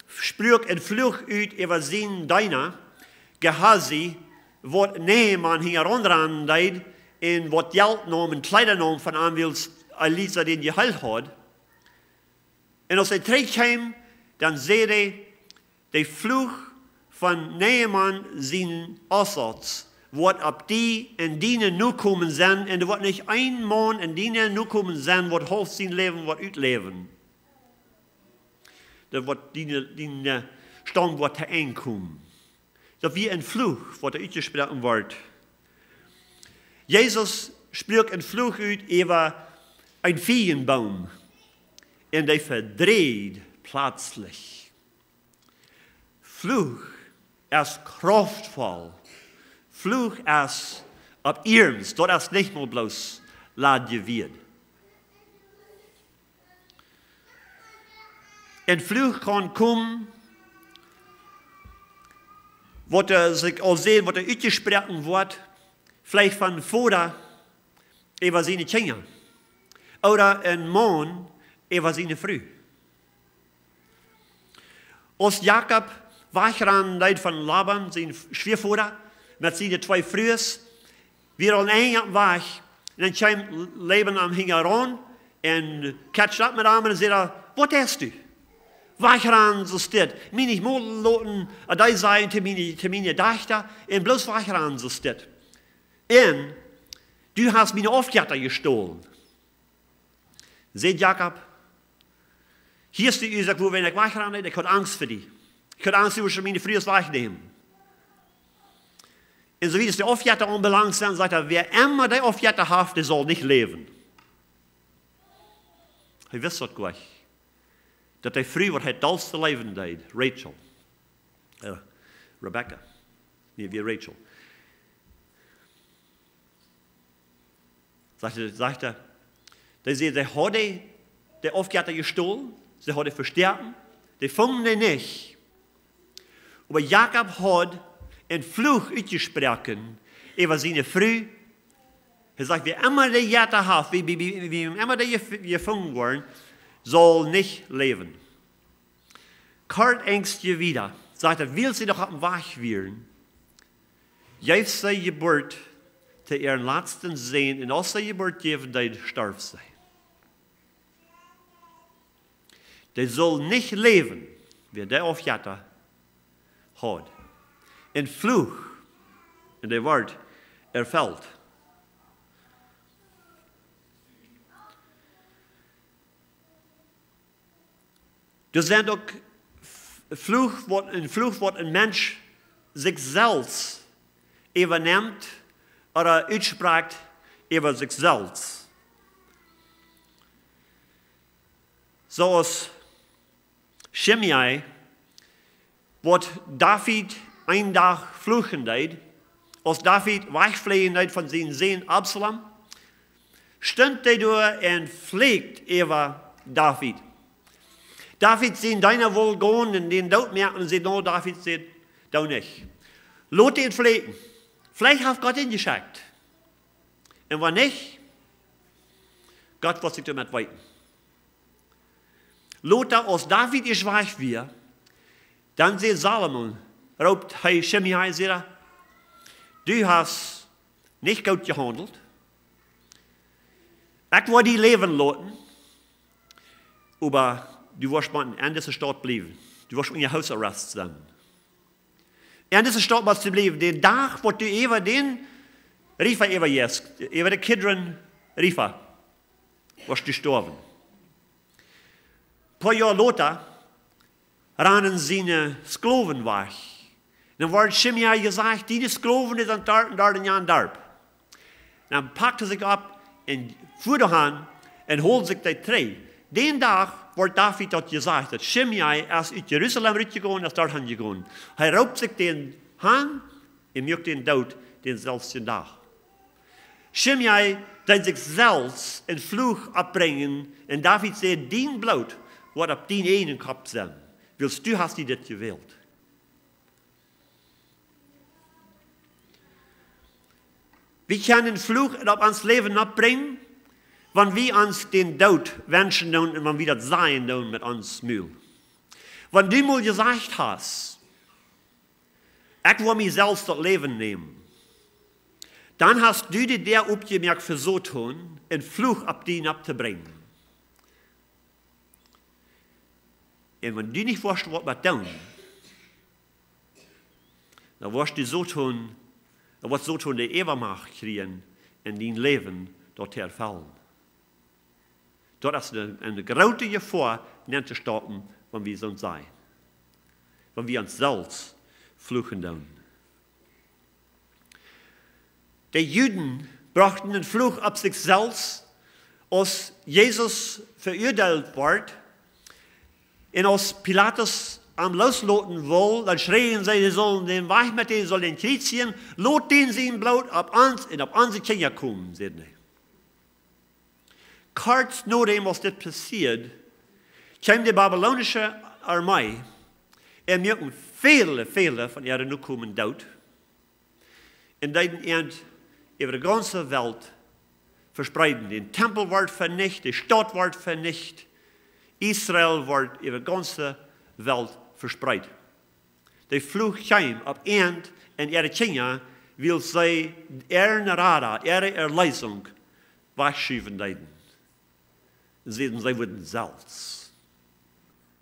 spruak een Fluch ut äwa sienen Deena, Gehazi, waut Naaman hinjaraun rannen deed, un waut Jelt neem un Kjleeda neem von am, wiels Elisa dän jeheelt haud. Un aus hee trigj kjeem, dan säd hee: De Fluch von Naaman sien Aussatz woat opp die un diene Nokomen sennen, un doa woat nich een Maun en diene Nokomen sennen, waut haulf sien Läwen woat utläwen. Daut woat diene, diene Staum woat to Enj komen. Daut wia een Fluch, waut doa utjesproaken wort. Jesus spruak een Fluch ut äwa een Fiejenboom, un dee vedreid pletslich. Fluch es krauftvoll. Fluch es opp iernst. Daut es nich mau bloos ladje Wieed. Een Fluch kaun komen, waut hee sikj aul sajcht, waut hee utjesproaken woat, veleicht von Voda äwa siene Kjinja. Ooda een Maun äwa siene Fru. Aus Jakob wajchrannen deed von Laban, sien Schwiavoda, met siene twee Frues, wia aul een Enj oppem Wajch, un dan kjeem Laban am hinjaraun un ketschd opp met am un säd: Waut deist du? Wajchrannen soo stell. Mie nich mol loten, ä, dee sajen to miene, to miene Dajchta, un bloos wajchrannen soo stell. Un du hast miene Aufjetta jestolen. Säd Jakob: Hia es de Uasoak, wuarom ekj wajchrannen deed. Ekj haud Angst fa die. Ekj haud Angst, du wurscht miene Frues wajchnämen. Un soo wiet aus de Aufjetta aunbelangt, dan sajcht hee: Wäa emma dee Aufjetta haft, dee saul nich läwen. Hee wist daut jlikj, daut de Fru, waut hee daut dollste leewen deed, Rachel, ä, Rebecca, nä, wia Rachel. Sajcht hee, sajcht hee, dee säd, see haud de Aufjetta jestolen, see haud vestoaken, dee fungen dee nich. Oba Jakob haud een Fluch utjesproaken äwa siene Fru. Hee sajcht: Wäa emma dee Jetta haft, wäa, wäa, wäa, wäa emma dee jef-, jefungen woat, saul nich läwen. Kort Enj wieda, sajcht hee, wiels see noch oppem Wajch wieren, jeef see Jeburt to äaren latsten Sän, un aus see Jeburt jäwen deed, storf see. Dee saul nich läwen, wäa dee Aufjetta haud. Een Fluch, un dee wort erfelt. Doa sent uk F-, Fluch, waut, een Fluch, waut een Mensch sikj selfst äwanemt ooda utsprakjt äwa sikj selfst. Soo aus Schimei, waut David een Dach fluchen deed, aus David wajchfleajen deed von sienen Sän Absalom, stunt hee doa un flakjt äwa David. David sien Deena wull gonen un dän doot moaken, un säd: Nä, David, säd, doo nich. Lot dän flakjen. Veleicht haft Gott dän jeschekjt. Un wan nich, Gott woat sikj doamet weeten. Lota, aus David ieescht wajch wia, dan säd Salomo, roopt hee Schimei, säd hee: Du hast nich goot jehaundelt. Ekj woa die läwen loten, oba du woascht mau en dise Staut bliewen. Du woascht unja House Arrest sennen. En dise Staut woascht du bliewen. Dän Dach, waut du äwa dän Riefa äwa jeist, äwa de Kidron Riefa, woascht du stoawen. Poa Joa lota rannen siene Sklowen wajch. Dan woat Schimei jesajcht: "Diene Sklowen sent doa un doa en jan Darp." Dan pakt hee sikj opp un fua doahan un hold sikj doa trigj. Dän Dach woat David daut jesajcht, daut Schimei es ut Jerusalem rutjegonen, es doahan jegonen. Hee roopt sikj dän aun un muak dän doot dänselwjen Dach. Schimei deed sikj selfst een Fluch oppbrinjen un David säd: "Dien Bloot woat opp dienen eejnen Kopp sennen, wiels du hast die dit jewält." Wie kjennen een Fluch opp ons Läwen oppbrinjen, wan wie ons dän Doot wenschen doonen un wan wie daut sajen doonen met ons Mul. Wan du mol jesajcht hast: "Ekj well mie selfst daut Läwen nämen", dan hast du de Däa oppjemoakt fa Soton, een Fluch opp die opptobrinjen. Un wan du nich woascht waut met doonen, dan woascht du Soton, dan woat Soton de Äwamacht kjrieen en dien Läwen, daut to erfellen. Daut es eene, eene groote Jefoa, nenn to stoppen, wan wie soo sajen, wan wie ons selfst fluchen doonen. De Juden brochten een Fluch opp sikj selfst, aus Jesus veuadeelt wort un aus Pilatus am loosloten wull, dan schreien see: "Dee sellen dän wajch met dän, sellen dän kjriezjen, lot dän sien Bloot opp ons un opp onse Kjinja komen", säden see. Kort nodäm aus dit passieed, kjeem de babylonische Armee un muak väle, väle von äare Nokomen doot un deeden an äwa de gaunze Welt vespreiden. De Tempel wort venicht, de Staut wort venicht, Israel wort äwa de gaunze Welt vespreet. De Fluch kjeem opp an un äare Kjinja, wiels see äaren Rada, äare Erleesunk wajchschuwen deeden. Un säden, see wudden selfst.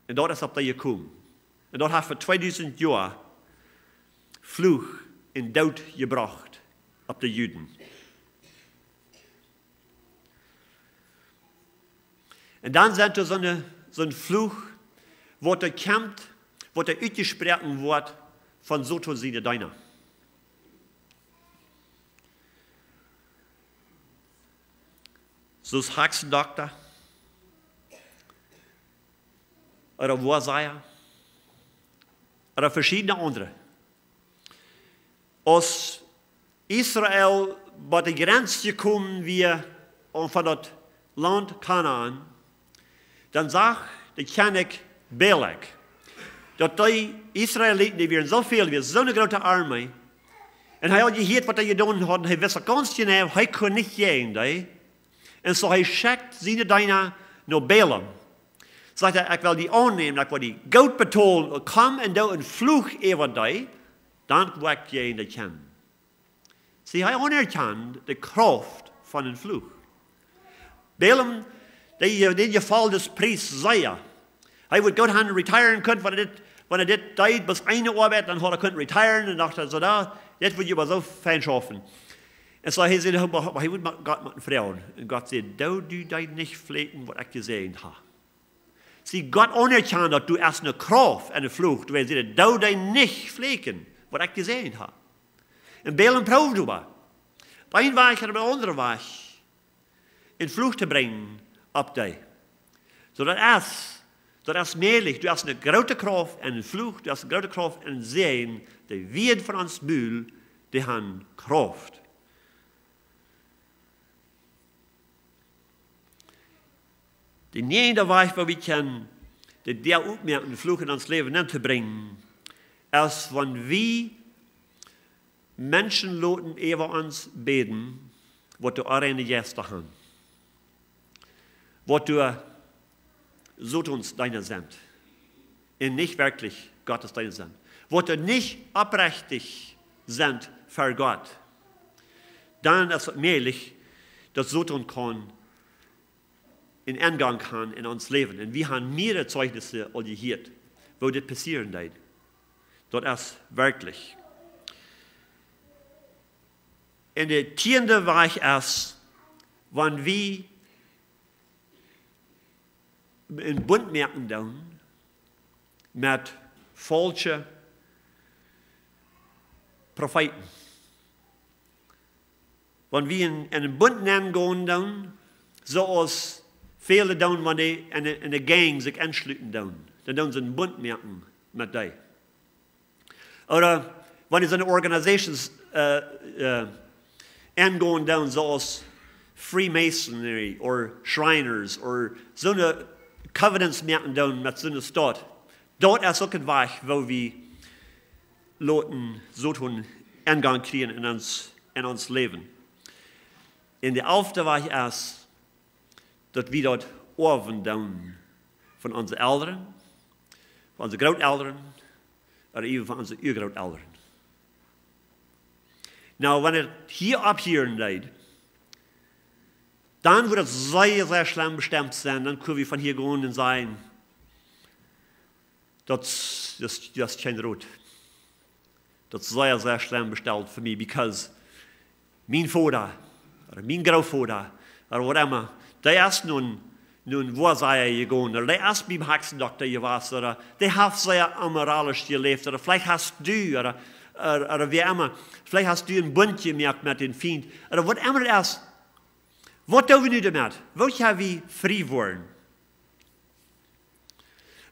Un daut es opp dee jekomen. Un daut haft fa tweedusent Joa Fluch un Doot jebrocht opp de Juden. Un dan sent doa soone, soon Fluch, waut doa kjemt, waut doa utjesproaken woat von Soton siene Deena. Soo aus Hakjendokta, ooda Woasaja, ooda veschiedne aundre. Aus Israel bie de Grenz jekomen wia, om von daut Launt Kanaan, dan sach de Kjennich Balak, daut dee Israeliten, dee wieren soo väl, wia soone groote Armee, un hee haud jehieet, waut dee jedonen hauden, un hee wist daut gaunz jeneiw, hee kunn nich jäajen dee. Un soo hee schekjt siene Deena no Balaam. Sajcht hee: "Ekj well die aunnämen, ekj well die goot betolen, komm un doo een Fluch äwa dee, dan woa ekj jäajen dee kjennen." See, hee aunerkjand de Krauft von een Fluch. Balaam, dee, dän jefoll dis Pries sea. Hee wudd goot han retiren kunt, wan hee dit, wan hee dit deed, bloos eene Oabeit, dan haud hee kunt retiren un docht hee soo: "Daut, dit wudd ekj oba soo fein schaufen." Un soo hee säd, hee, hee wudd mau Gott motten froagen. Un Gott säd: "Doo du dee nich fläkjen, waut ekj jesäajent hab." See, Gott aunerkjand, daut du hast eene Krauft un een Fluch, du weetst, doo dee nich fläkjen, waut ekj jesäajent hab. Un Balaam proowd oba, opp een Wajch ooda opp een aundren Wajch, een Fluch to brinjen opp dee. Soo daut es, daut es mäajlich, du hast eene groote Krauft un een Fluch, du hast eene groote Krauft un een Säajen, de Wieed von ons Mul, dee han Krauft. De näajende Wajch, woo wie kjennen de Däa oppmoaken, een Fluch en ons Läwen nenntobrinjen, es wan wie Menschen loten äwa ons bäden, waut doa onreine Jeista han, waut doa Sotons Deena sent un nich werkjlich Gottes Deena sent, waut doa nich oprechtich sent ver Gott, dan es daut mäajlich, daut Soton kaun een Enjong han en ons Läwen. Un wie han mearere Zeijnisse aul jehieet, woo dit passieren deed. Daut es werkjlich. Un de tieende Wajch es, wan wie een Bunt moaken doonen met faulsche Profeeten. Wan wie en, en een Bunt nengonen doonen, soo aus väle doonen, wan dee en, en eene Gang sikj enschluten doonen, dan doonen see een Bunt moaken met dee. Ooda wan dee soone organizations, äh, äh, aungonen doonen, soo aus Freemasonry ooda Shriners ooda soone covenants moaken doonen met soone Staut. Daut es uk een Wajch, woo wie loten Soton Engank kjrieen en ons, en ons Läwen. Un de alfte Wajch es, daut wie daut oawen doonen von onse Elren, von onse Grootelren, ooda iewen von onse Uagrootelren. Nu, wan et hia opphieren deed, dan wudd et sea, sea schlemm bestemt sennen. Dan kunnen wie von hia gonen un sajen, daut, daut, daut es kjeen Rot. Daut es sea, sea schlemm bestalt fa mie, because mien Voda, ooda mien Grootvoda, ooda whatever, dee es no een, no een Woasaja jegonen, ooda dee es biem Hakjendokta jewast, ooda dee haft sea amoralisch jeläft, ooda veleicht hast du, ooda, ooda, ooda wäa emma, veleicht hast du een Bunt jemoakt met dän Fient, ooda whatever et es. Waut doo wie nu doamet? Woo kjenn wie frie woaren?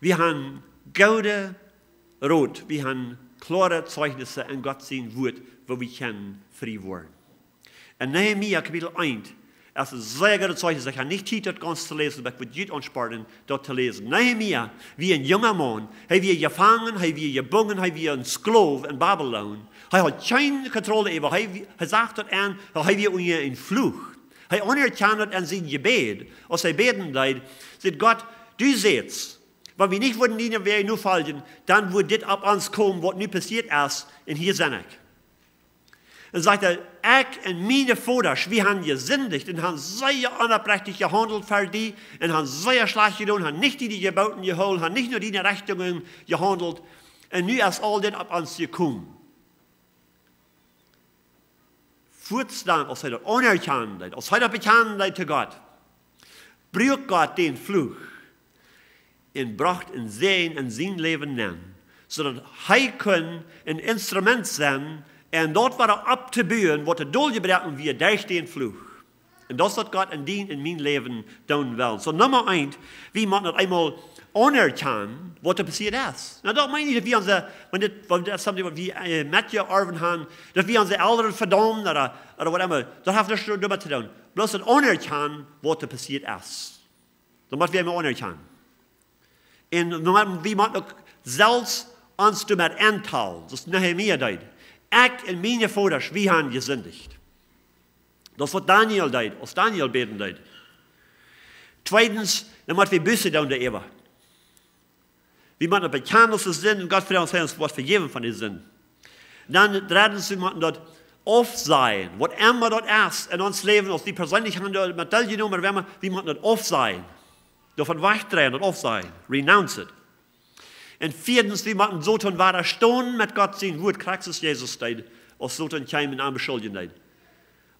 Wie haben goode Rot, wie haben kloare Zeichnisse en Gott sien Wuat, woo wie kjennen frie woaren. En Nehemia Kapitel eent es een sea goodet Zeichnis. Ekj hab nich Tiet, daut gaunz to läsen, oba ekj wudd junt aunspornen, daut to läsen. Nehemia, wia een junga Maun, hee wia jefangen, hee wia jebungen, hee wia een Sklow en Babilon. Hee haud kjeene Kontroll äwa, hee, hee sach daut aun, hee wia unja een Fluch. Hee aunerkjand daut en sien Jebäd, aus hee bäden deed, säd Gott: "Du sajchst, wan wie nich wudden diene Wäaj nofoljen, dan wudd dit opp ons komen, waut nu passieet es, un hia sie ekj." Un sajcht hee: "Ekj un miene Vodasch, wie haben jesindicht un haben sea onopprechtich jehaundelt ver die un haben sea schlajcht jedonen, haben nich diene Jebooten jehoolen, haben nich no diene Rechtungen jehaundelt. Un nu es aul dit opp ons jekomen." Fuaz dan, aus hee daut aunerkjand, aus hee daut bekjand to Gott, bruak Gott dän Fluch un brocht een Säajen en sien Läwen aun, soo daut hee kunn een Instrument sennen un daut wada opptobuen, waut doa doljebroaken wia derch dän Fluch. Un daut es waut Gott en dien un mien Läwen doonen well. Soo, Numma eent, wie motten daut eemol aunerkjanen, waut doa passieet es. Nu, daut meent nich, daut wie onse, wan dit, wan dit es something, waut wie, äh, metjeorwen haben, daut wie onse Elren vedaumen ooda, ooda whatever. Daut haft nuscht doamet to doonen. Bloos daut aunerkjanen, waut doa passieet es. Daut mott wie eemol aunerkjanen. Un wie motten, wie motten uk selfst ons doamet auntalen, soo aus Nehemia deed. Ekj un miene Vodasch, wie haben jesindicht. Daut es waut Daniel deed, aus Daniel bäden deed. Tweedens, dan mott wie Buße doonen doaräwa. Wie motten bekjanen onse Sinden un Gott froagen, daut hee ons woat vejäwen von de Sinden. Dan dreddens, wie motten daut aufsajen, waut emma daut es en ons Läwen, aus wie perseenlich haben doamet deeljenomen, wäa emma, wie motten daut aufsajen. Doavon wajchdreien, daut aufsajen. Renounce it. Un vieedens, wie motten Soton wadastonen met Gott sien Wuat, krakjt soo aus Jesus deed, aus Soton kjeem un am beschuldjen deed.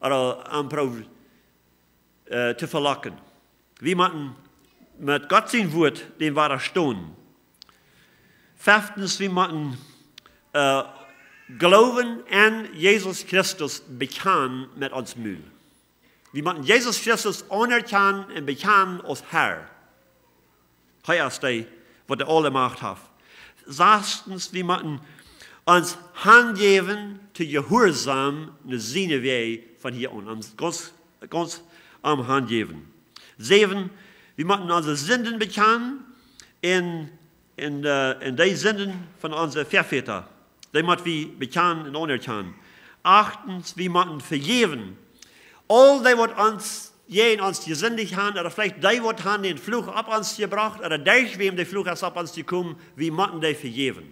Ooda am proowd, äh, to velocken. Wie motten met Gott sien Wuat dän wadastonen. Feftens, wie motten, äh, Gloowen aun Jesus Christus bekjanen met ons Mul. Wie motten Jesus Christus aunerkjanen un bekjanen aus Herr. Hee es dee, waut de aule Macht haft. Sastens, wie motten ons hanjäwen to jehuarsom no siene Wäaj von hia aun. Ons gaunz, gaunz am hanjäwen. Säwen, wie motten onse Sinden bekjanen un, un, äh, un dee Sinden von onse Väavodasch. Dee mott wie bekjanen un aunerkjanen. Achtens, wie motten vejäwen. Aul dee, waut ons, jäajen ons jesindicht haben, ooda veleicht dee, waut haben dän Fluch opp ons jebrocht, ooda derch wäm de Fluch es opp ons jekomen, wie motten dee vejäwen.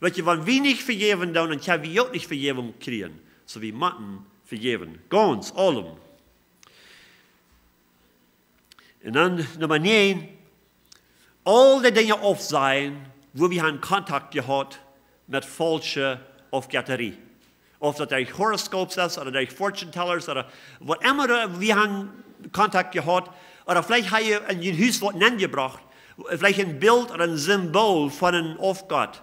Weet jie, wan wie nich vejäwen doonen, dan kjenn wie uk nich Vejäwunk kjrieen. Soo, wie motten vejäwen. Gaunz, aulem. Un dan Numma näajen, aul de Dinja aufsajen, wua wie haben Kontakt jehaut met faulsche Aufjettarie. Auf daut derch Horoskops es, ooda derch Fortune Tellers, ooda whatever, äh, wie haben Kontakt jehaut, ooda veleicht hab jie en jun Hus waut nenjebrocht, veleicht een Bilt ooda een Simbol von een Aufgott,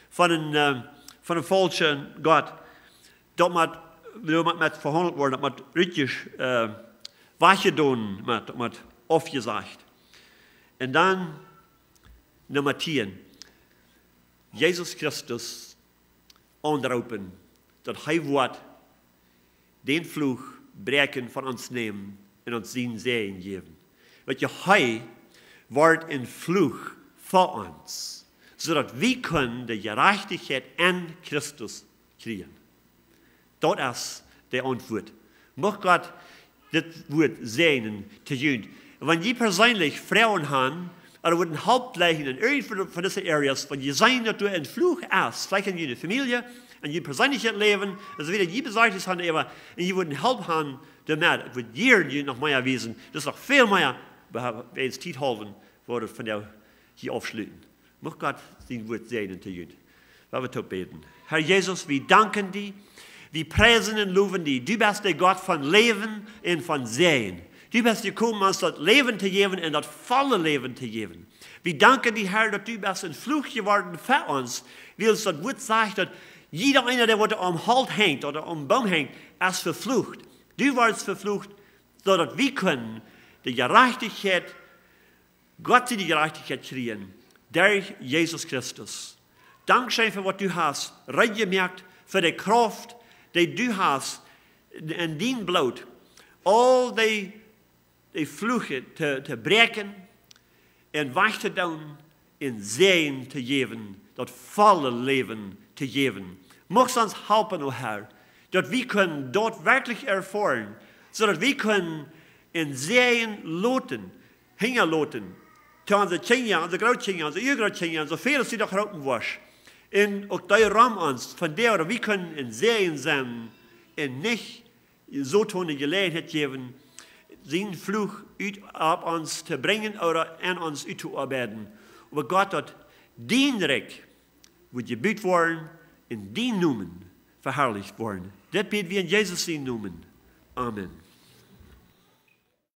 von een, äh, von een faulschen Gott. daut mott, daut mott met vehaundelt woaren, daut mott rutjes, äh, wajchjedonen, mott, daut mott aufjesajcht. Un dan Numma tieen. Jesus Christus aunroopen, daut hee woat dän Fluch bräakjen von ons nämen un ons sienen Säajen jäwen. Weet jie, hee woat een Fluch fa ons, soo daut wie kjennen de Jerajchtichkjeit en Christus kjrieen. Daut es de Auntwuat. Mucht Gott dit Wuat säajnen to junt. Wan jie perseenlich Froagen haben, ooda wudden Help jleichen en irjent von, von dise Areas, wan jie seenen daut doa een Fluch es, veleicht en june Famielje, en jun perseenlichet Läwen, un soo wieda, jie Besorchtnis haben äwa, un jie wudden Help haben doamet, ekj wudd jieren junt noch mea wiesen, daut es noch väl mea, oba wie haben Tiet haulwen, woaren wie vondoag hia aufschluten. Mucht Gott sien Wuat säajnen to junt. Lot ons toop bäden. Herr Jesus, wie danken die. Wie priesen un lowen die. Du best de Gott von Läwen un von Säajen. Du best jekomen, ons daut Läwen to jäwen un daut volle Läwen to jäwen. Wie danken die, Herr, daut du best een Fluch jeworden fa ons. Wiels daut Wuat sajcht, daut jieda eena, dee waut aum Holt henjt ooda aum Boom henjt, es veflucht. Du worscht veflucht, soo daut wie kjennen de Jerajchtichkjeit, Gott siene Jerajchtichkjeit kjrieen, derch Jesus Christus. Dankscheen fa waut du hast reed jemoakt, fa de Krauft, dee du hast en, en dien Bloot, aul dee, dee Fluchen to, to bräakjen un wajch to doonen un Säajen to jäwen, daut volle Läwen to jäwen. Mucht ons halpen, o Herr, daut wie kjennen daut werkjlich erfoaren, soo daut wie kjennen een Säajen loten, hinjaloten, to onse Kjinja, onse Grootkjinja, onse Uagrootkjinja, un soo väl aus du noch roopen woascht. Un uk dee rom ons, von dee, daut wie kjennen een Säajen sennen un nich soo to ne Jeläajenheit jäwen, sienen Fluch ut, opp ons to brinjen ooda aun ons uttoarbeiden. Oba Gott, daut dien Rikj woat jebut woaren un dien Nomen veharlicht woaren. Dit bäd wie en Jesus sienen Nomen. Amen.